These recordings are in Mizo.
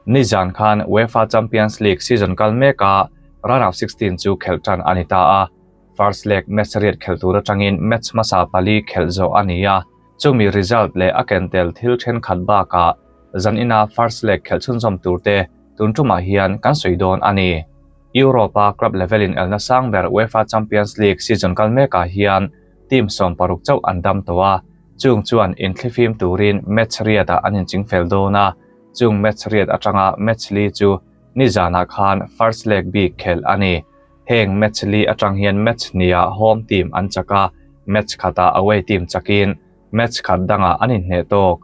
Nizan khan UEFA Champions League season kal meka round of 16 chu khelh tan a ni ta a. First leg match riat khelh tur atangin match hmasa pali khelh zawh a ni a. Chumi result leh a ken tel thil thenkhat bakah zanina first leg khelh chhunzawm turte tun tumah hian kan sawi dawn a ni. Europe-a club level in elna sang ber UEFA Champions League season kal mekah hian team 16 chauh an dam tawh a, chung chuan inthlifim turin match riatah an inchingfel dawn a, chung match riat atanga match li chu nizanah khan first leg bik khelh a ni. Heng match li atang hian match hniah home team an chak a, match khatah away team chakin match khat dangah an inhneh tawk.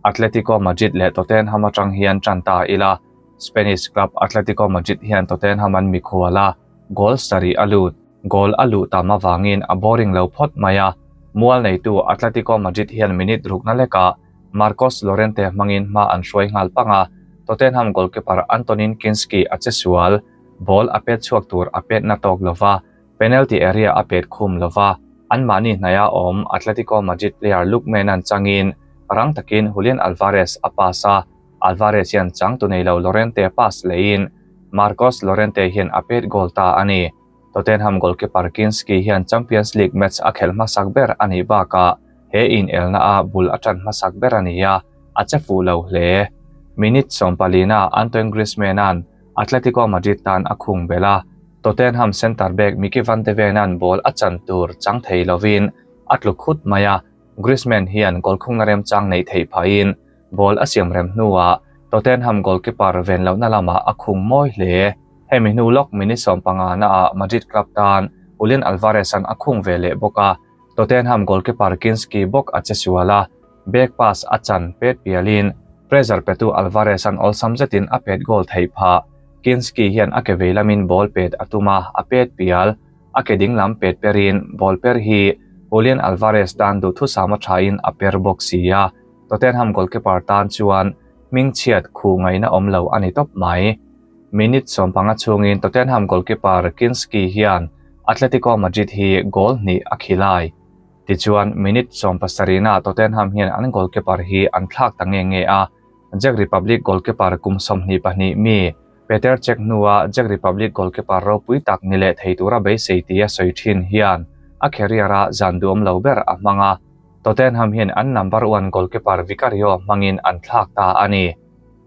Atletico Madrid leh Tottenham atang hian tan ta ila, Spanish club Atletico Madrid hian Tottenham an mikhual a, goal sarih a lut. Goal a luh tam avangin a boring lo phawt mai a, mual neitu Atletico Madrid hian minute rukna lekah Marcos Llorente hmangin hma an hruai nghal pang a, Tottenham goalkeeper Antonin Kinsky a che sual. Ball a pet chhuak tur a pet na tawk lova, penalty area a pet khum lova, anmahni hnaia awm Atletico Madrid player Lookman-a'n changin rang takin Julian Alvarez a pass a, Alvarez hian changtu nei lo Llorente pass leiin Marcos Llorente hian a pet goal ta a ni. Tottenham goalkeeper Kinsky hian Champions League match a khelh hmasak ber a nih bakah he inelna a bul a tan hmasak ber a ni a, a che fuh lo hle. Minute 14-ah Antoine Griezmann-a'n Atletico Madrid tan a khung belh a, Tottenham centre-back Micky van de Ven-a'n ball a chan tur chang thei lovin a tlu khut mai a, Griezmann hian goal khungna remchang neih theih phahin ball a siam rem hnuah Tottenham goalkeeper ven lohna lamah a khung mawi hle. Hemi hnu lawk minute 15 naah Madrid club tan Julian Alvarez-a'n a khung ve leh bawk a, Tottenham goalkeeper Kinsky bawk a che sual a, back pass a chan pet pialin pressure petu Alvarez-a'n awlsam zetin a pet goal theih phah. Kinsky hian a ke vei lamin ball pet a tum a, a pet pial. A ke ding lam pet perin ball per hi Julian Alvarez tan duhthusam a thain a per bawk si a, Tottenham goalkeeper tan chuan hmingchhiat khuh ngaihna awm lo a ni tawp mai. Minute 15 chhungin Tottenham goalkeeper Kinsky hian Atletico Madrid hi goal hnih a khilai. Tichuan, minute 70-ah Tottenham hian an goalkeeper hi an thlak ta nge nge a, Czech Republic goalkeeper kum 22 mi Petr Cech hnua Czech Republic goalkeeper ropui tak ni leh thei tura beisei tia sawi thin hian a career-a zan duhawm lo ber a hmang a, Tottenham hian an number one goalkeeper Vicario hmangin an thlak ta a ni.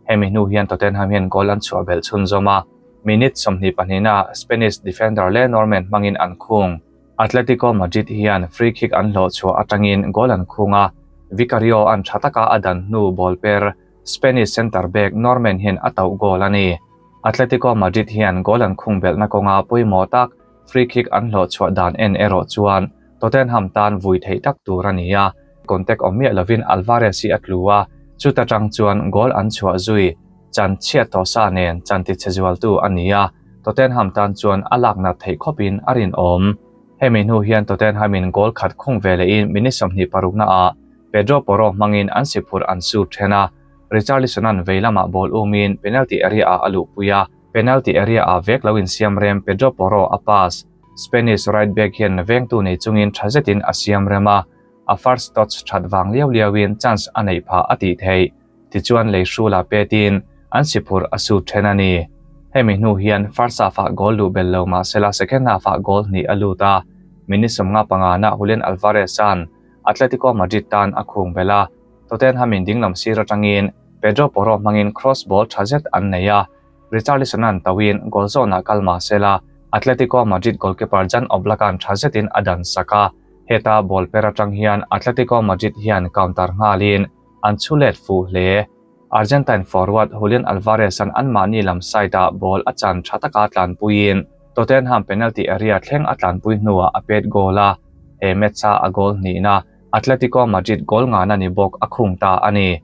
Hemi hnu hian Tottenham hian goal an chhuah belh chhunzawm a, minute 22-ah Spanish defender Le Normand hmangin an khung. Atletico Madrid hian free kick an hlawh chhuah atangin goal an khung a, Vicario an tha taka a dan hnu ball per Spanish centre back Norman hian a tauh goal a ni. Atletico Madrid hian goal an khung belhna kawnga pawimawh tak free kick an hlawh chhuah dan en erawh chuan Tottenham tan vui theih tak tur a ni a, contact awm miah lovin Alvarez hi a tlu a, chuta tang chuan goal an chhuah zui. Chan chhiat tawh sa nen chan ti chhe zualtu a ni a, Tottenham tan chuan a lak nat theih khawpin a rinawm. Hemi hnu hian Tottenham in goal khat khung ve lehin minute 26-ah Pedro Porro hmangin an si phurh an sut then a, Richarlison-a'n vei lamah ball umin penalty area-ah a luhpui a, penalty area-ah vek lo insiam rem Pedro Porro a pass. Spanish right back hian vengtu nei chungin tha zetin a siam rem a, a first touch that vang liau liauin chance a neih phah a tih theih. Tichuan lei hrula petin an si phurh a sut then a ni. Hemi hnu hian first half-ah goal luh bel lo mah sela second half-ah goal hnih a lut a, minute 55-ah Julian Alvarez-a'n Atletico Madrid tan a khung bel a, Tottenham-in dinglam sir atangin Pedro Porro hmangin cross ball tha zet an nei a, Richarlison-a'n tauhin goal zawnah kal mah sela Atletico Madrid goalkeeper Jan Oblak-a'n tha zetin a dan sak a, heta ball per atang hian Atletico Madrid hian counter nghalin an chhu let fuh hle. Argentine forward Julian Alvarez-a'n anmahni lam side-ah ball a chan tha taka tlanpuiin Tottenham penalty area thleng a tlanpui hnuah a pet goal a, he match-a a goal hnihna Atletico Madrid goal ngana ni bawk a khung ta a ni.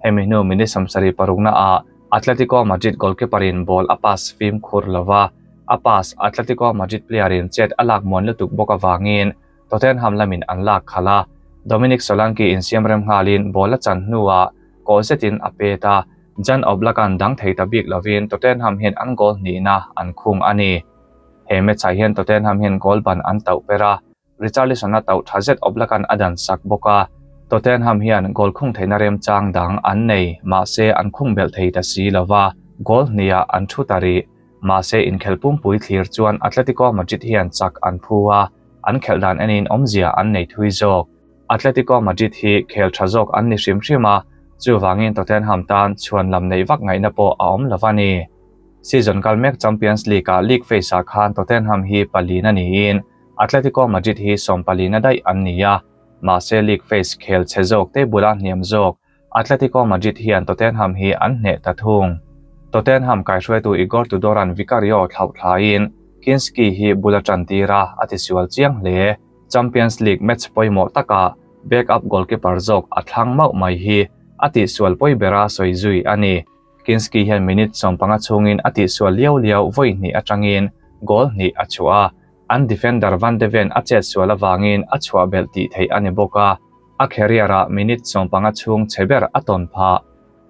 Hemi hnu minute 76-ah Atletico Madrid goalkeeper-in ball a pass fim khur lova, a pass Atletico Madrid player-in chet a lak muan lutuk bawk avangin Tottenham lamin an lak khalh a, Dominic Solanke insiam rem nghalin ball a chan hnuah kaw zetin a pet a, Jan Oblak-a'n dang thei ta bik lovin Tottenham hian an goal hnihna an khung a ni. He match-ah hian Tottenham hian goal ban an tauh per a, Richarlison-a tauh tha zet Oblak-a'n a dan sak bawk a, Tottenham hian goal khung theihna remchang dang an nei, mahse an khung belh thei ta si lova. Goal hnihah an thu ta rih. Mahse inkhelh pumpui thlir chuan Atletico Madrid hian chak an phu a, an khelh dan enin awmzia an nei thui zawk. Atletico Madrid hi khel tha zawk an ni hrim hrim a, chuvangin Tottenham tan chhuan lam neih vak ngaihna pawh a awm lo a ni. Season kal mek Champions League-ah league phase-ah khan Tottenham hi palina niin Atletico Madrid hi sawmpalina daih an ni a, mahse league phase khel chhe zawk te bula hniam zawk Atletico Madrid hian Tottenham hi an hneh ta thung. Tottenham kaihruaitu Igor Tudor-a'n Vicario thlauh thlaiin Kinski hi bul a tan tir a, a tisual chiang hle. Champions League match pawimawh takah backup goalkeeper zawk a thlang mauh mai hi a tihsual pawi bera sawi zui a ni. Kinski hian minute 15 chhungin a tihsual liau liau vawi hnih atangin goal hnih a chhuah a, an defender Van de Ven a chetsual avangin a chhuah belh tih theih a ni bawk a. A career-ah minute 15 chhung chhe ber a tawn phah.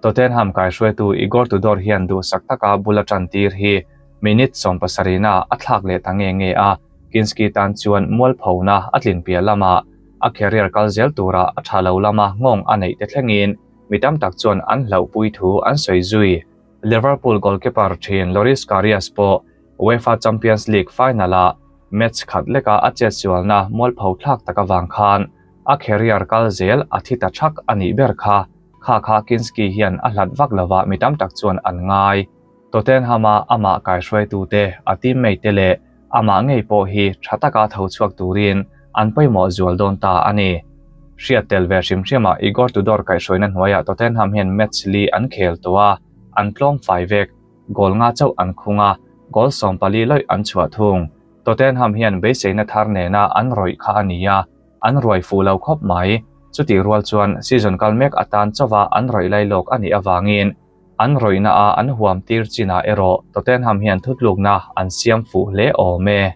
Tottenham kaihruaitu Igor Tudor hian duhsak taka bul a tan tir hi minute 70-na a thlak leh ta nge nge a, Kinski tan chuan mualphona a tlin piah lamah a career kal zel tura a tha lo lama nghawng a neih te thlengin mi tam tak chuan an hlauhpui thu an sawi zui. Liverpool goalkeeper thin Loris Karius pawh UEFA Champions League final-ah match khat leka a chetsualna mualpho thlak tak avang khan a career kal zel a thi ta thak a nih ber kha. Kha kha Kinski hian a hlat vak lova mi tam tak chuan an ngai. Tottenham-a amah kaihruaitute, a teammate-te leh amah ngei pawh hi tha taka tho chhuak turin an pawimawh zual dawn ta a ni. Hriat tel ve hrim hrimah Igor Tudor kaihhruaina hnuaiah Tottenham hian match li an khel tawh a, an tlawm fai vek. Goal nga chauh an khung a, goal 14 lawih an chhuah thung. Tottenham hian beiseina thar nena an rawih kha a ni a, an ruai fuh lo khawp mai. Chutih rual chuan season kal mek atan chauha an rawih lai lawk a nih avangin an rawihna a an huam tir chinah erawh Tottenham hian thutlukna an siam fuh hle awm e.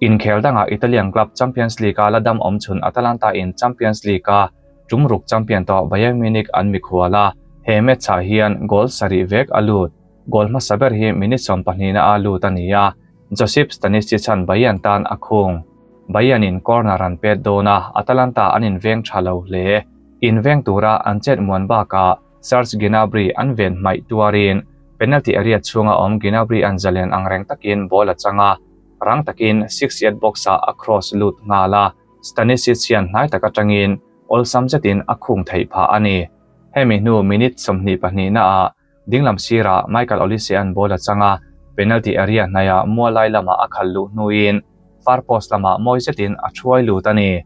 Inkhel dangah Italian club Champions League-a la dam awm chhun Atalanta in Champions League-a tum ruk champion tawh Bayern Munich an mikhual a, he match-ah hian goal sarih vek a lut. Goal hmasa ber hi minute 12-na a lut a ni a, Josip Stanisic-a'n Bayern tan a khung. Bayern in corner an pet dawn a, Atalanta an inveng tha lo hle. Inveng tura an chet muan bakah Serge Gnabry an ven hmaih tuarin penalty area chhunga awm Gnabry an zalen ang reng takin ball a chang a, rang takin six-yard box-ah a cross lut nghal a, Stanisic hian hnai tak atangin awlsam zetin a khung theih phah a ni. Hemi hnu minute 22-naah dinglam sirah Michael Olise-a'n ball a chang a, penalty area hnaiah mualai lamah a khalh luh hnuin far post lamah mawi zetin a thuai lut a ni.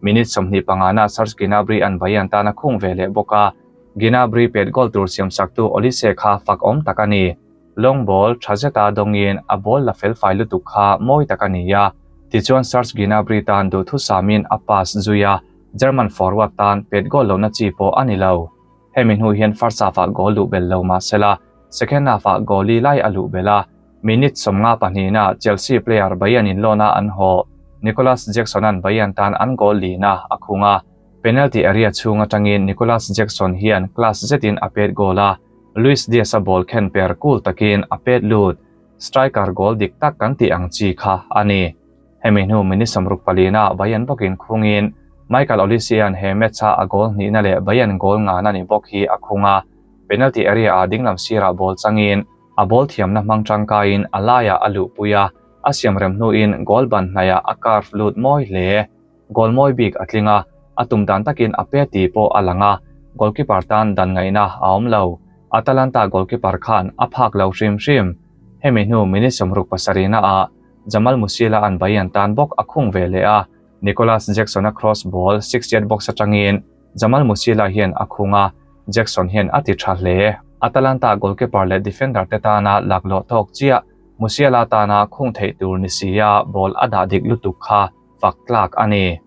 Minute 25-naah Serge Gnabry-a'n Bayern tan a khung ve leh bawk a, Gnabry pet goal tur siamsaktu Olise kha fak awm tak a ni. Long ball tha zeta dawngin a ball la felfai lutuk kha mawi tak a ni a, tichuan Serge Gnabry tan duhthusamin a pass zui a, German forward tan pet goal lohna chi pawh a ni lo. Hemi hnu hian first half-ah goal luh belh lo mah sela, second half-ah goal li lai a luh belh a, minute 52-naah Chelsea player Bayern in loan-a an haw Nicolas Jackson-a'n Bayern tan an goal lina a khung a, penalty area chhung atangin Nicolas Jackson hian class zetin a pet goal a, Luis Diaz-a ball khen per cool takin a pet lut. Striker goal dik tak kan tih ang chi kha a ni. Hemi hnu minute 64-naah Bayern bawkin khungin Michael Olise-a'n he match-a a goal hnihna leh Bayern goal ngana ni bawk hi a khung a, penalty area-ah dinglam sirah ball changin a ball thiamna hmang tangkaiin a laiah a luhpui a, a siamrem hnuin goal ban hnaiah a curve lut mawi hle. Goal mawi bik a tling a, a tum dan takin a pe tih pawh a lang a, goalkeeper tan dan ngaihna a awm lo. Atalanta goalkeeper khan a phak lo hrim hrim. Hemi hnu minute 67-naah Jamal Musiala-a'n Bayern tan bawk a khung ve leh a, Nicolas Jackson-a cross ball six-yard box atangin Jamal Musiala hian a khung a, Jackson hian a ti tha hle. Atalanta goalkeeper leh defender te tana laklawh tawk chiah Musiala tana khung theih tur ni si a ball a dah dik lutuk kha fak tlak a ni.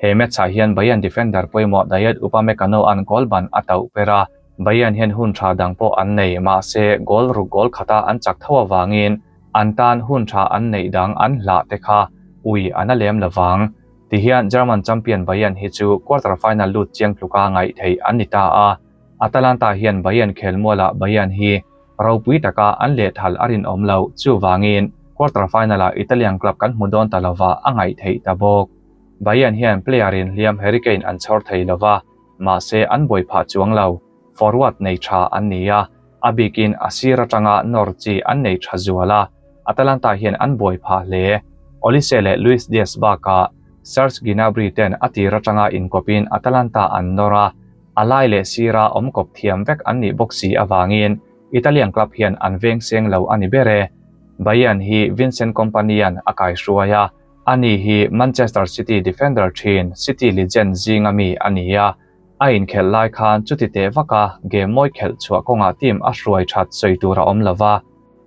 He match-ah hian Bayern defender pawimawh Dayot Upamecano-a'n goal ban a tauh per a, Bayern hian hun tha dang pawh an nei, mahse goal ruk goal khata an chak tho avangin an tan hun tha an neih dang an hlah te kha ui an a lem lovang. Tihian German champion Bayern hi chu quarter final lut chiang tluka ngaih theih an ni ta a, Atalanta hian Bayern khelmualah Bayern hi ropui taka an lehthal a rinawm loh, chuvangin quarter final-ah Italian club kan hmu dawn ta lova a ngaih theih ta bawk. Bayern hian player in hliam Harry Kane an chhawr thei lova, mahse an buai phah chuang lo, forward nei tha an ni a. A bikin a sir atanga nawr chi an nei tha zual a, Atalanta hian an buai phah hle. Olise leh Luis Diaz bakah Serge Gnabry ten a tir atanga inkawpin Atalanta an nawr a, a lai leh sira awm kawp thiam vek an nih bawk si avangin Italian club hian an veng seng lo a ni ber e. Bayern hi Vincent Kompany-a'n a kaihruai a, ani hi Manchester City defender thin City legend zinga mi a ni a, a inkhelh lai khan chuti teh vaka game mawi khelh chhuah kawngah team a hruai that sawi tur a awm lo va.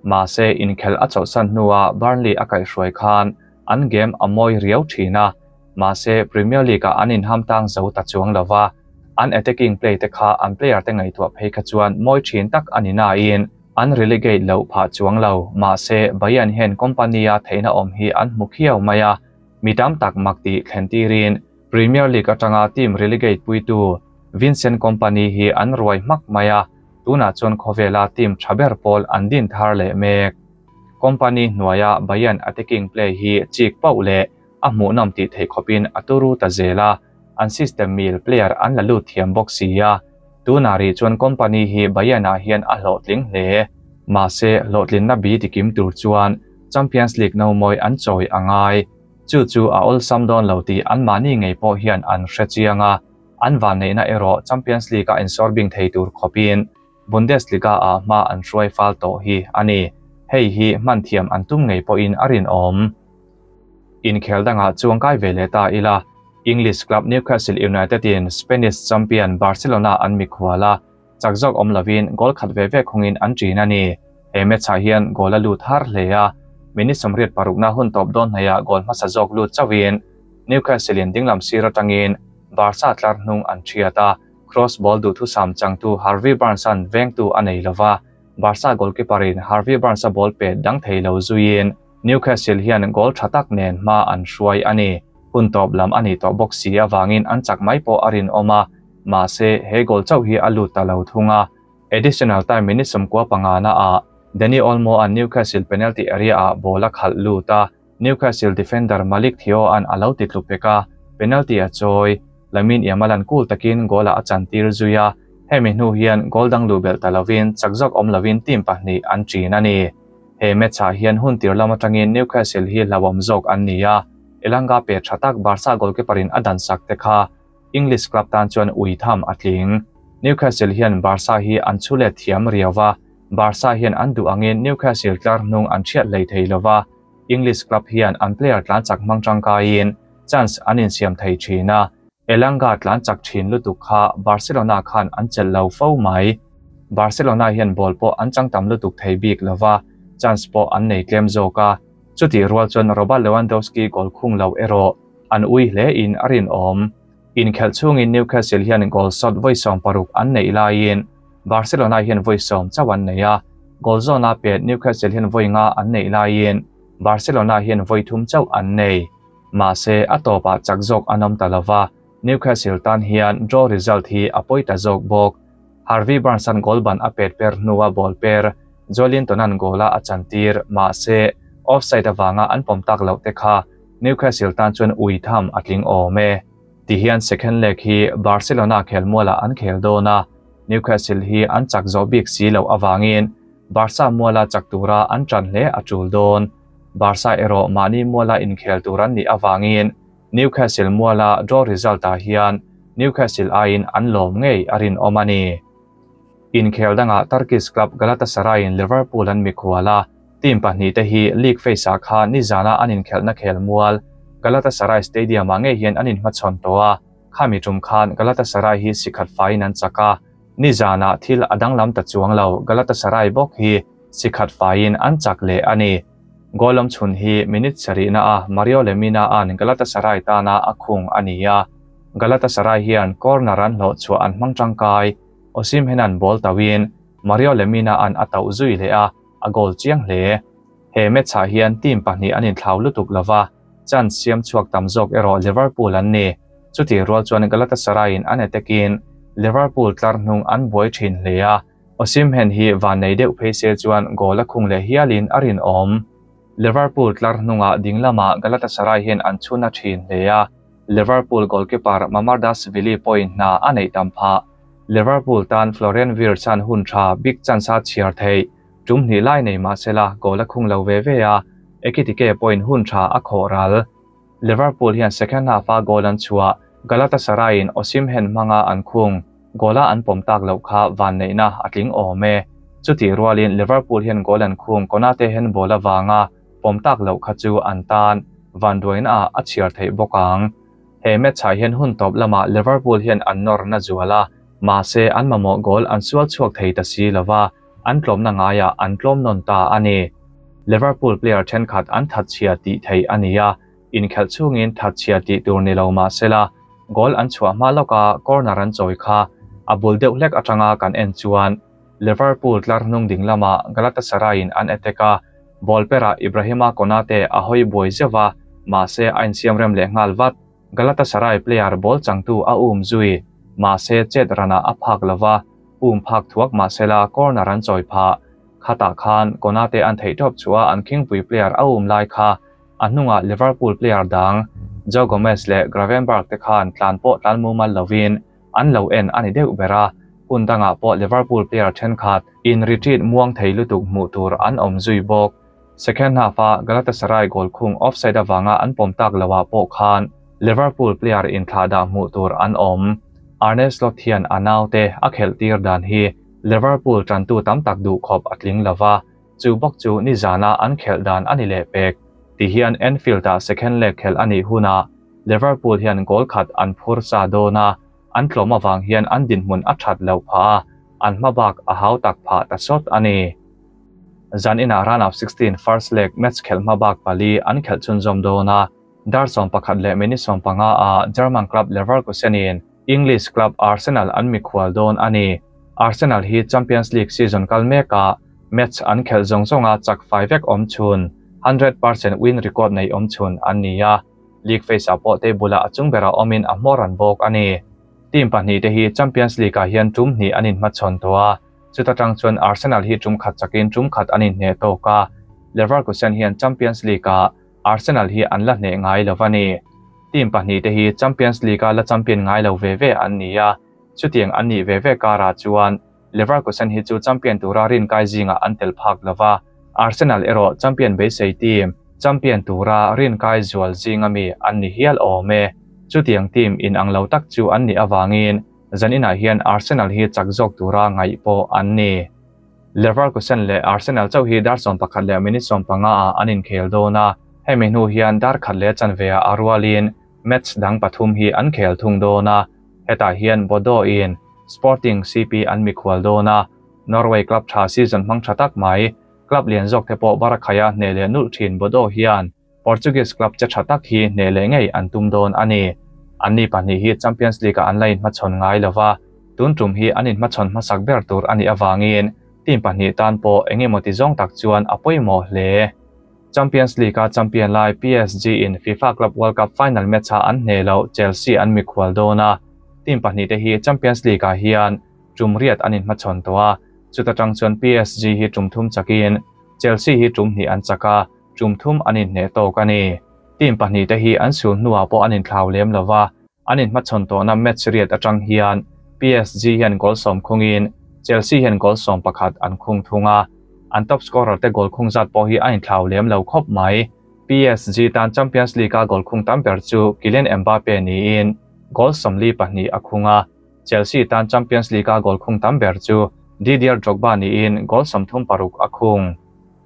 Mahse, inkhelh a chawlhsan hnua Burnley a kaihhruai khan an game a mawi riau thin a, mahse Premier League-ah an inham tang zo ta chuang lo va, an attacking play te kha an player te ngaihtuah phei kha chuan mawi thin tak a ni nain an relegate loh phah chuang lo. Mahse, Bayern hian Kompany-a theihna awm hi an hmu khiau mai a, mi tam tak mak tih thlen tirin Premier League atanga team relegate puitu Vincent Kompany hi an ruai hmak mai a, tunah chuan khawvela team tha ber pawl an din thar leh mek. Kompany hnuaia Bayern attacking play hi chik pauh leh a hmuhnawm tih theih khawpin a turu ta zel a, an system mil player an la lut thiam bawk si a. Tunah rih chuan Kompany hi Bayern-ah hian a hlawhtling hle. Mahse, hlawhtlinna bi tikim tur chuan Champions League nomawi an chawi a ngai. Chu chu a awlsam dawn lo tih anmahni ngei pawh hian an hre chiang a, an vanneihna erawh Champions League-a insawr bing thei tur khawpin Bundesliga-ah hma an hruai fal tawh hi a ni. Hei hi hman thiam an tum ngei pawhin a rinawm. Inkhel dangah chuang kai ve leh ta ila, English club Newcastle United-in Spanish champion Barcelona an mikhual a, Chak zawk awm lovin goal khat ve ve khungin an ṭin a ni. He match-ah hian goal a lut har hle a, minute 86na hun tawp dawn hnaihah goal hmasa zawk lut chauhin Newcastle-in dinglam sir atangin Barca tlar hnung an ṭhiat a, cross ball duhthusam changtu Harvey Barnes-a'n vengtu a nei lova, Barca goalkeeper-in Harvey Barnes-a ball pet dang thei lo zuiin Newcastle hian goal ṭha tak nen hma an hruai a ni. Hun tawp lam a nih tawh bawk si avangin an chak mai pawh a rinawm a, Mahse, he goal chauh hi a lut ta lo thung a. Additional time minute 15 naah Dani Olmo-a'n Newcastle penalty area-ah ball a khalh lut a, Newcastle defender Malick Thiaw-a'n a lo ti tlu pek a, penalty a chawi. Lamine Yamal-a'n cool takin goal-ah a chantir zui a, hemi hnu hian goal dang luh belh ta lovin chak zawk awm lovin team pahnih an ṭin a ni. He match-ah hian hun tir lam atangin Newcastle hi hlauhawm zawk an ni a, Elanga pe tha tak Barca goalkeeper-in a dansak te kha English club tan chuan ui tham a tling. Newcastle hian Barca hi an chhu let thiam riau va, Barca hian an duh angin Newcastle tlar hnung an chhiat hlei thei lo va, English club hian an player tlan chak hmang tangkaiin chance an insiam thei thin a, Elanga tlan chak thin lutuk kha Barcelona khan an chelh lo fo mai. Barcelona hian ball pawh an chang tam lutuk thei bik lo va, chance pawh an nei tlem zawk a, chutih rual chuan Robert Lewandowski goal khung lo erawh An ui hle in a rinawm. Inkhelh chhungin Newcastle hian goal shot vawi 60 an neih laiin Barcelona hian vawi 10 chauh an nei a, goal zawna pet Newcastle hian vawi nga an neih laiin Barcelona hian vawi thum chauh an nei. Mahse, a tawpah chak zawk an awm ta lova, Newcastle tan hian draw result hi a pawi ta zawk bawk. Harvey Barnes-a'n goal ban a pet per hnua ball per Joelinton-a'n goal-a a chantir, mahse, offside avanga an pawm tak loh te kha Newcastle tan chuan ui tham a tling awm e. Tihian second leg hi Barcelona khelmualah an khel dawn a, Newcastle hi an chak zawh bik si loh avangin Barca muala chak tura an tan hle a tul dawn. Barca erawh mahni muala inkhel tur an nih avangin Newcastle muala draw result-ah hian Newcastle aiin an lawm ngei a rinawm a ni. Inkhel dangah Turkish club Galatasaray-in Liverpool an mikhual a, Team pahnihte hi league phase-ah khan nizana an inkhelhna khelmual Galatasaray Stadium-ah ngei hian an inhmachhawn tawh a, khami tum khan Galatasaray hi sikhat faiin an chak a, nizanah thil a danglam ta chuang lo, Galatasaray bawk hi sikhat faiin an chak leh a ni. Goal awm chhun hi minute sarihna a Mario Lemina-a'n Galatasaray tana a khung a ni a, Galatasaray hian corner an hlawh chhuah an hmang tangkai, Osimhen-a'n ball tauhin Mario Lemina-a'n a tauh zui leh a, a goal chiang hle. He match-ah hian team pahnih an inthlau lutuk lo va, chance siam chhuak tam zawk erawh Liverpool an ni. Chutih rual chuan Galatasaray-in an attack-in Liverpool tlar hnung an buai thin hle a, Osimhen hi vannei deuh phei se chuan goal a khung leh hialin a rinawm. Liverpool tlar hnungah ding lamah Galatasaray hian an chhun a thin hle a, Liverpool goalkeeper Mamardashvili pawhin hna a neih tam phah. Liverpool tan Florian Wirtz-a'n hun tha big chance a chhiar theih tum hnih lai nei mah sela goal a khung lo ve ve a, Ekitike pawhin hun tha a khawh ral. Liverpool hian second half-a goal an chhuah Galatasaray-in Osimhen hmanga an khung goal-a an pawm tak loh kha vanneihna a tling awm e. Chutih rualin Liverpool hian goal an khung Konate handball avanga pawm tak loh kha chu an tan vanduaina ah a chhiar theih bawk ang. He match-ah hian hun tawp lamah Liverpool hian an nawr na zual a, mahse an mamawh goal an sual chhuak thei ta si lova, an tlawmna ngaiah an tlawm nawn ta a ni. Liverpool player thenkhat an thatchhia tih theih a ni a, inkhelh chhungin thatchhia tih tur ni lo mah sela, goal an chhuah hma lawka corner an chawi kha a bul deuh hlek atanga kan en chuan Liverpool tlar hnung ding lamah Galatasaray-in an attack a, ball perah Ibrahima Konate a hawi buai zeuh va, mahse a insiam rem leh nghal vat. Galatasaray player ball changtu a um zui, mahse chet ranah a phak lo va, um phak thuak mahsela corner an chawi phah. Khatah khan Konate an theih tawp chhuah a an khingpui player a um lai kha a hnungah Liverpool player dang Joe Gomez leh Gravenberch te khan tlan pawh tlan mumal lovin an lo en a ni deuh ber a, hun dangah pawh Liverpool player thenkhat in retreat muang thei lutuk hmuh tur an awm zui bawk. Second half-a Galatasaray goal khung offside avanga an pawm tak loah pawh khan Liverpool player inthlah dah hmuh tur an awm. Arne Slot hian a naute a khelh tir dan hi Liverpool tantu tam tak duh khawp a tling lo va, chu bawk chu nizana an khelh dan a ni leh pek. Tihian Anfield-ah second leg khelh a nih hunah Liverpool hian goal khat an phur sa dawn a, an tlawm avang hian an dinhmun a that loh phah a, an hma bak a hau tak phah ta sawt a ni. Zan inah round of 16 first leg match khelh hma bak pali an khelh chhunzawm dawn a, dar 11 leh minute 15 ah German club Leverkusen in English club Arsenal an mikhual dawn a ni. Arsenal hi Champions League season kal mekah match an khelh zawng zawnga chak fai vek awm chhun, 100% win record nei awm chhun an ni a. League phase-ah pawh table-ah a chung berah awmin a hmawr an bawk a ni. Team pahnihte hi Champions League-ah hian tum hnih an inhmachhawn tawh a, chuta tang chuan Arsenal hi tum khat chakin tum khat an inhneh tawk a, Leverkusen hian Champions League-ah Arsenal hi an la hneh ngai lo a ni. Team pahnihte hi Champions League-a la champion ngai lo ve ve an ni a, chutiang an nih ve ve karah chuan Leverkusen hi chu champion tura rinkai zingah an tel phak lo va, Arsenal erawh champion beisei team champion tura rinkai zual zinga mi an ni hial awm e. Chutiang team inang lo tak chu an nih avangin zaninah hian Arsenal hi chak zawk tura ngaih pawh an ni. Leverkusen leh Arsenal chauh hi dar 11 leh minute 15 ah an inkhel dawn a, hemi hnu hian dar khat leh chanve ah a rualin match dang pathum hi an khel thung dawn a, hetah hian Bodo in Sporting CP an mikhual dawn a, Norway club tha season hmang tha tak mai, club lian zawk te pawh Barakhaia hneh leh nulh thin Bodo hian Portuguese club che tha tak hi hneh leh ngei an tum dawn a ni. Anni pahnih hi Champions League-ah an la inhmachhawn ngai lo va, tun tum hi an inhmachhawn hmasak ber tur a nih avangin team pahnih tan pawh eng emaw ti zawng tak chuan a pawimawh hle. Champions League-a champion lai PSG in FIFA Club World Cup final match-a an hneh loh Chelsea an mikhual dawn a, team pahnihte hi Champions League-ah hian tum riat an inhmachhawn tawh a, chuta tang chuan PSG hi tum thum chakin Chelsea hi tum hnih an chak a, tum thum an inhneh tawk a ni. Team pahnihte hi an sul hnuah pawh an inthlau lem lo va, an inhmachhawn tawhna match riat atang hian PSG hian goal sawm khungin Chelsea hian goal sawm pakhat an khung thung a, an top scorer te goal khung zat pawh hi a inthlau lem lo khawp mai. PSG tan Champions League-a goal khung tam ber chu Kylian Mbappe niin goal 42 a khung a, Chelsea tan Champions League-a goal khung tam ber chu Didier Drogba niin goal 36 a khung.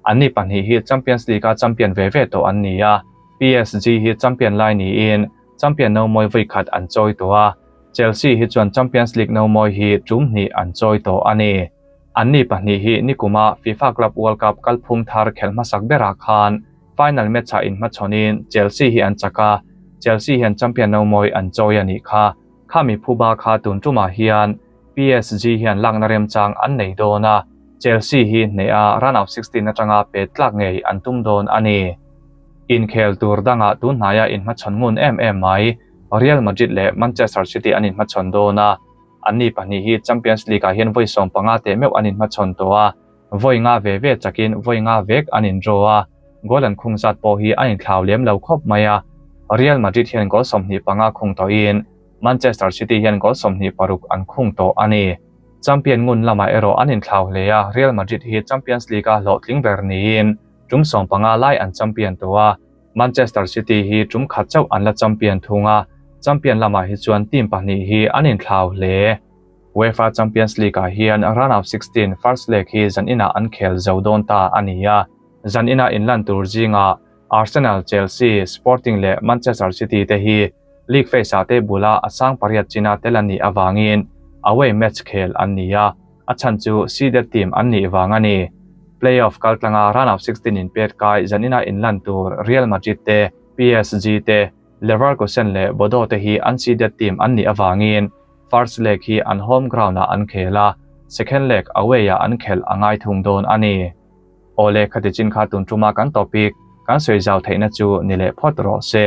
Anni pahnih hi Champions League-a champion ve ve tawh an ni a, PSG hi champion lai niin champion no mawi vawi khat an chawi tawh a, Chelsea hi chuan Champions League no mawi hi tum hnih an chawi tawh a ni. Anni pahnih hi nikuma FIFA Club World Cup kalphung thar khelh hmasak berah khan final match-ah inhmachhawnin Chelsea hi an chak a, Chelsea hian champion no mawi an chawi a nih kha. Khami phuba kha tun tumah hian PSG hian lakna remchang an nei dawn a, Chelsea hi hneh a round of 16 atanga pet tlak ngei an tum dawn a ni. Inkhel tur dangah tun hnaia inhmachhawn ngun em em mai, Real Madrid leh Manchester City an inhmachhawn dawn a, anni pahnih hi Champions League-ah hian vawi 15 teh meuh an inhmachhawn tawh a, vawi nga ve ve chakin vawi nga vek an indraw a, goal an khung zat pawh hi a inthlau lem lo khawp mai a, Real Madrid hian goal 25 khung tawhin. Manchester City hian goal 26 an khung tawh a ni. Champion ngun lamah erawh an inthlau hle a, Real Madrid hi Champions League-a hlawhtling ber niin tum 15 lai an champion tawh a, Manchester City hi tum khat chauh an la champion thung a, champion lamah hi chuan team pahnih hi an inthlau hle. UEFA Champions League-ah hian round of 16 first leg hi zaninah an khel zo dawn ta a ni a, zanina inlan tur zingah Arsenal, Chelsea, Sporting leh Manchester City te hi League phase-ah te bula a sang pariat china tel an nih avangin away match khel an ni a, a chhan chu seeded team an nih vang a ni. Play-off kaltlanga round of 16 inpet kai zanina inlan tur Real Madrid te, PSG te, Leverkusen leh Bordeaux te hi an seeded team an nih avangin first leg hi an home ground-ah an khel a, second leg away-ah an khelh a ngai thung dawn a ni. Awle, khati chin kha tun tuma kan topic kan sawi zau theihna chu ni leh phawt rawh se.